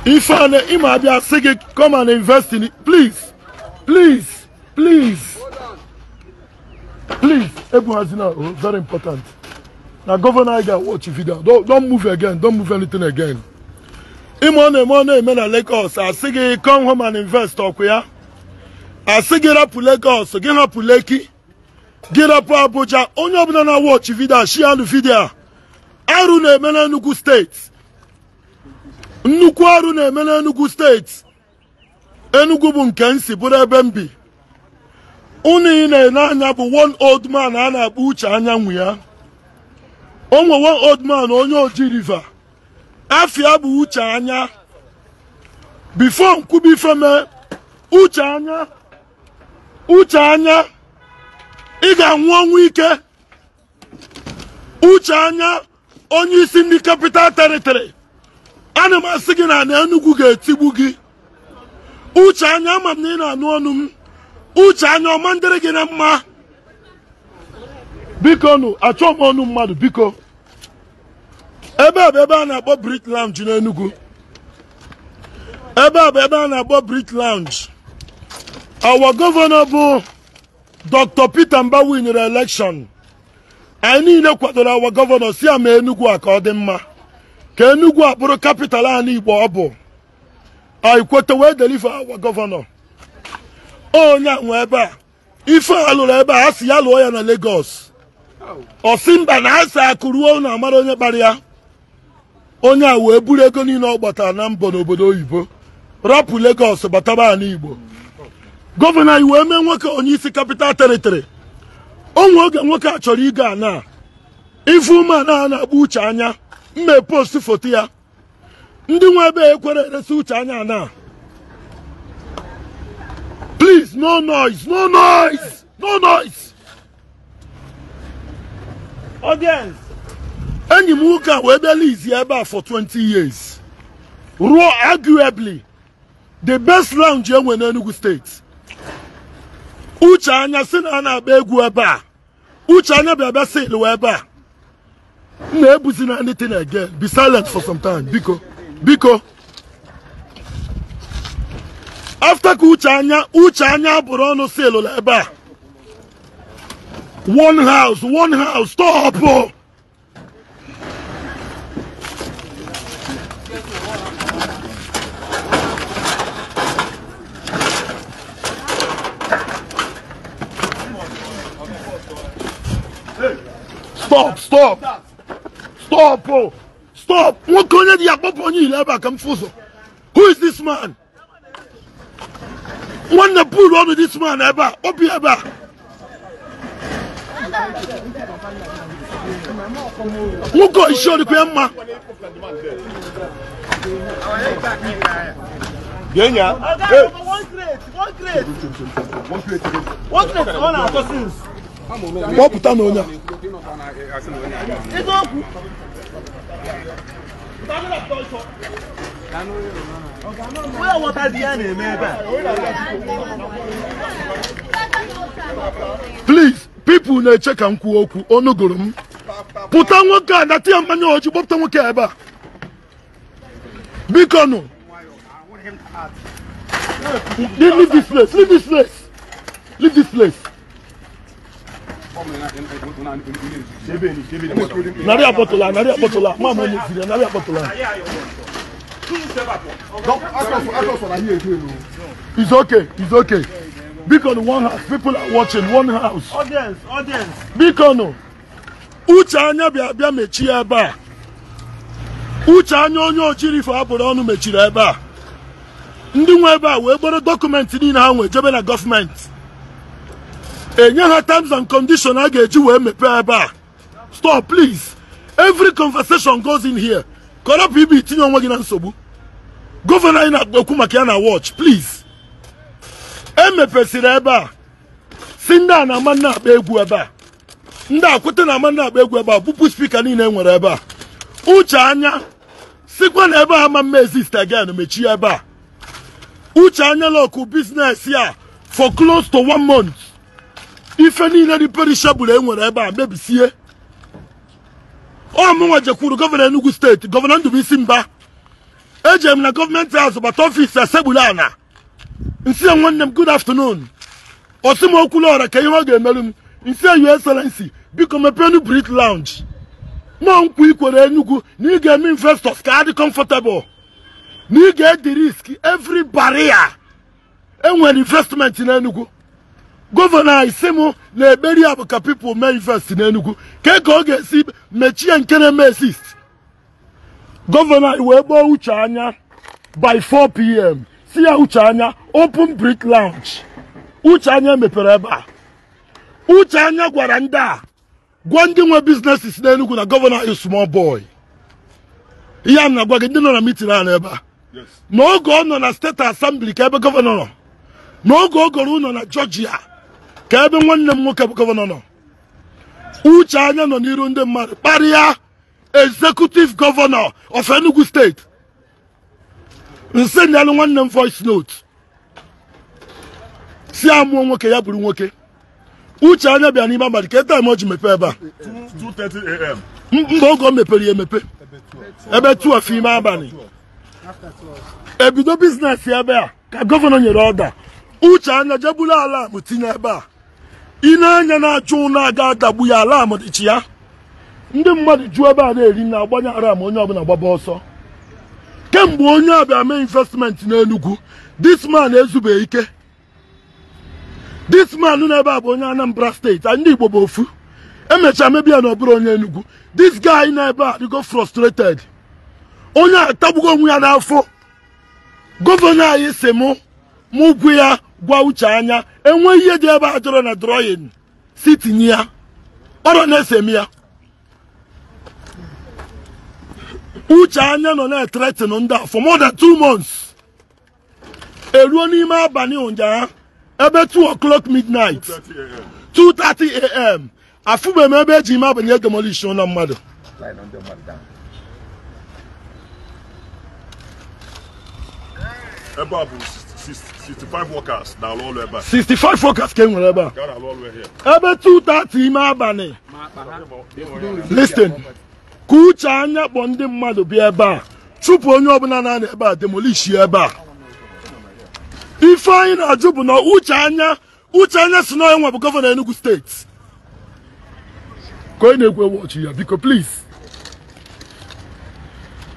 Ife a ịma abịa sị gị come and invest in it. Please, please, please, please. Ebuhazina, oh, very important. Na governor anyị ga-watch video. Don't move again. Don't move anything again. Ime ọ na-eme ọ na-eme na Lagos asị gị come home and invest ọkụ ya. Asị gị rapụ Lagos, gị hapụ Lekki, gị rapụ Abuja. Onye ọbụla na-watch video, share video. Arụ na-eme na Enugu steeti. Nnukwu arụ na-eme n'Enugu steeti. Enugu bụ nke nsi bụrụ ebe m bi. Unu ị na-ene anya bụ one old man a na-akpọ Uche Anyanwụ ya. O nwe one old man onye Oji River. Afia bụ Uche Anya. Before nkwubi ife mee, Uche Anya, Uche Anya, ị ga-anwụ ọnwụ ike. Uche Anya, onye isi ndị Capital Territory. Ana m asị gị na Enugu ga-etigbu gị. Uche Anya, ama m na ị na-anụ ọnụ m. Uche Anya, ọma ndịrị gị na mma. Biko nụ, achọ m ọnụ mmadụ, biko. Ebe a bụ ebe a na-akpọ Brit Lounge n'Enugu. Ebe a bụ ebe a na-akpọ Brit Lounge. Our governor bụ Dr. Peter Mba winyere election. Anyị niile kwadoro our governor si ama Enugu a ka ọ dị mma. Ka Enugu a bụrụ capital anyị Igbo ọ bụ. Anyị kweta wee deliver our governor. Onye a nwe ebe a. Ife a lụrụ ebe a, a sị ya lụọ ya na Lagos. Ọ sị mba na asị akụ ruo na amara onye kpara ya. Onye a wee buru ego niile ọ gbatara na mbọ n'obodo oyibo. Rapụ Lagos bataba ala Igbo. Gọvanọ anyị wee mee nwoke onye isi Capital Territory. O nwe oge nwoke a chọrọ ịga ana. Ife umeala a na-akpọ Uche Anya. Mme post foto ya. Ndị nwe ebe ekwere eresi Uche Anya ana. Please, no noise, no noise, no noise. Audience. Enyi m nwoke a wee bịa lizi ebe a for 20 years. Ruo arguably the best lounge enwe n'Enugu steeti. Uche Anya sị na a na-agba egwu ebe a. Uche Anya bịa bịa sị lụwa ebe a. Na-ebuzina anything again. Be silent for some time. Biko. Biko. After ka Uche Anya bụrụ ọnụ sị lụla ebe a. One house, stop! Stop, stop! Stop! Stop! Nwoke onye dị ya kpọpụ onye ile ebe a ka m fụ ụzọ. Who is this man? Nwanne pull ọnụ this man ebe a, kpọpụ ya ebe a. Nwoke isi ọdịkwa ya mma. Kpọpụta na onye a. Please, people na-eche ka m kwuo okwu, ọnụ gụrụ m. Pụta nwoke a, nata ya mmanya ọjị, kpọpụta nwoke a ebe a. Biko nụ. Leave this place, leave this place. Leave this place. Nari abotola, nari abotola. Mama onye ziri, nari abotola. It's okay, it's okay. Biko no, one house. People are watching, one house. Audience, audience. Biko no. Uche Anya bịa bịa mechie ebe a. Uche Anya onye Oji River abụrụ ọnụ mechiri ebe a. Ndị nwe ebe a wee gboro dọkụmentị niile ha nwe jebe na gọọmenti. Enye ha terms and conditions a ga-eji wee mepee ebe a. Stop, please. Every conversation goes in here. Kọrọpụ ibe itinye onwe gị na nsogbu. Gọvanọ anyị na-ekwu maka ya na watch, please. Emepesịrị ebe a. Si ndị a na-ama nna akpa egwu ebe a. Ndị a kwete na ama nna akpa egwu ebe a, bupụ spika niile nwere ebe a. Uche Anya sikwa na ebe a ama mma exist again, mechie ebe a. Uche Anya lọkụ business ya for close to 1 month. Ife niile dị perishable enwere ebe a mebisie. Ọ mụnwa jekwuru gọvanọ Enugu steeti, gọvanọ Ndubuisi Mba. Eje m na gọọmenti house bata ọfisi asegbula ana. Nsi ya nwanne m good afternoon. Ọsị m Okwuluora ka ihe ọ ga-emerụ m. Nsi ya Your Excellency biko mepenu Brit Lounge. Nọ nkwu ikwere Enugu na ị ga-eme investors ka adị comfortable. Na ị ga-edi risk every barrier. Enwere investment n'Enugu. Gọvanọ anyị sị m na ekpere ya bụ ka people mee invest n'Enugu. Ka ka ọ ga-esi mechie nke na-eme exist. Gọvanọ anyị wee gbaa Uche Anya by 4 p.m. Si ya Uche Anya open Brit Lounge. Uche Anya mepere ebe a. Uche Anya gwara ndị a gwa ndị nwe businesses n'Enugu na gọvanọ is small boy. Ihe a na-agwa gị ndị nọ na meeting a n'ebe a. N'oge ọ nọ na steeti assembly ka ebe gọvanọ nọ. N'oge ọ gọrọ ụlọ na Georgia ka ebe nwanne m nwoke bụ gọvanọ nọ. Uche Anya nọ n'iru ndị mmadụ kparịa executive governor of Enugu State. Nsị nyalụ nwanne m voice note. Si amụọ nwoke ya bụrụ nwoke. Uche Anya bịa n'ime abalị ka time o ji mepee ebe a. 2:30 a.m. Mgbe oge o mepere ya emepe. Ebe 12 ime abalị. Ebido biznes ebe a ka gọvanọ nyere ọda. Uche Anya jebulu alam tinye ebe a. Ị na-anya na-achụ ụlọ aga adagbu ya alam dịchi ya. Ndị mmadụ ju ebe a na-eri na agbanye aram onye ọbụla gbaba ọsọ. Kemgbe onye a bịa mee investment n'Enugu, this man ezubeghị ike. This man nọ ebe a bụ onye Anambra steeti, ndị Igbo bụ ofu. Emechaa mebi ya na ọ bụrụ onye Enugu. This guy nọ ebe a dịgo frustrated. Onye a tagbugo onwe ya n'afọ. Gọvanọ anyị si mụ gwu ya gwa Uche Anya enwe ihe dị ebe a jọrọ na drawing si tinye ya. Ọrọ na-ese m ya. Uche Anya nọ na-threaten ndị a for more than 2 months. Eruo n'ime abalị ụnyaahụ ebe 2 o'clock midnight 2:30 a.m. afụbe m ebe eji ime abalị demolish ụlọ mmadụ. Ebe a bụ 65 workers na-alụ ọrụ ebe a. 65 workers ka e nwere ebe a. Ebe 2:30 ime abalị. Listen. Ka Uche Anya kpọ ndị mmadụ bịa ebe a chụpụ onye ọbụla na-anọ ebe a demolish ebe a. Ife anyị na-ajụ bụ na Uche Anya si na onye nwe bụ gọvanọ Enugu steeti. Ka onye na-ekwu wọchị ya biko please.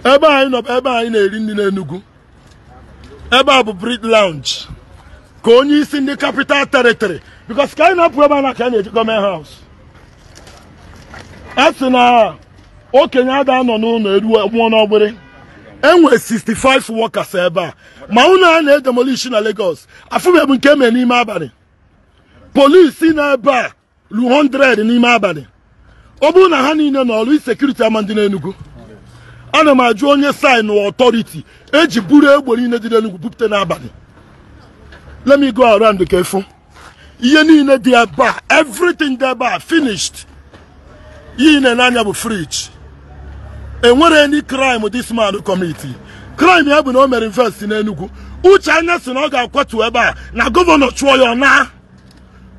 Ebe anyị nọ bụ ebe anyị na-eri nri n'Enugu. Ebe a bụ Brit Lounge. Ka onye isi ndị Capital Territory because ka anyị na-apụ ebe a na ka anyị na-eje gọọmenti house. A sị na okenye ada nọ n'ụlọ eruo mụọ n'ọgbịrị. Enwe 65 workers ebe a. Ma ụlọ a na-edemolish na Lagos afụbeghị nke eme n'ime abalị. Polisi na ebe a ru 100 n'ime abalị. Ọ bụrụ na ha niile nọ ọrụ sekuriti ama ndị n'Enugu. Ana m ajụ onye sign authority eji buru egbe niile dị n'Enugu bupụta n'abalị. Let me go around ka efu. Ihe niile dị ebe a, everything dị ebe a finished. Ihe na-anya bụ fridge. Enwere any crime this man commit. Crime ya bụ na o mere invest n'Enugu. Uche Anya sị na ọ ga-akwatu ebe a na gọvanọ chụọ ya na.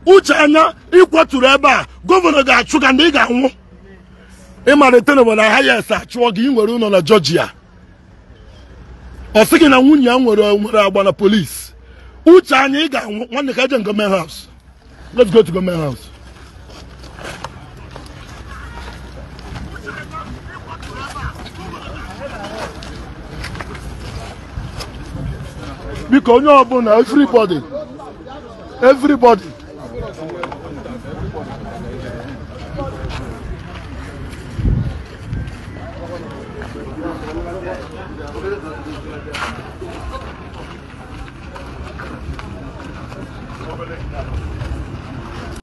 Uche Anya ịkwaturu ebe a gọvanọ ga-achụ ka ndị ga-anwụ. Ịmalite bụ na highest achụọ gị ị nwere ụlọ na Georgia. Ọ sị gị na nwunye ya nwere agba na police. Uche Anya ị ga-anwụ nwanne ka eje gọọmenti house. Let's go to gọọmenti house. Biko onye ọbụla everybody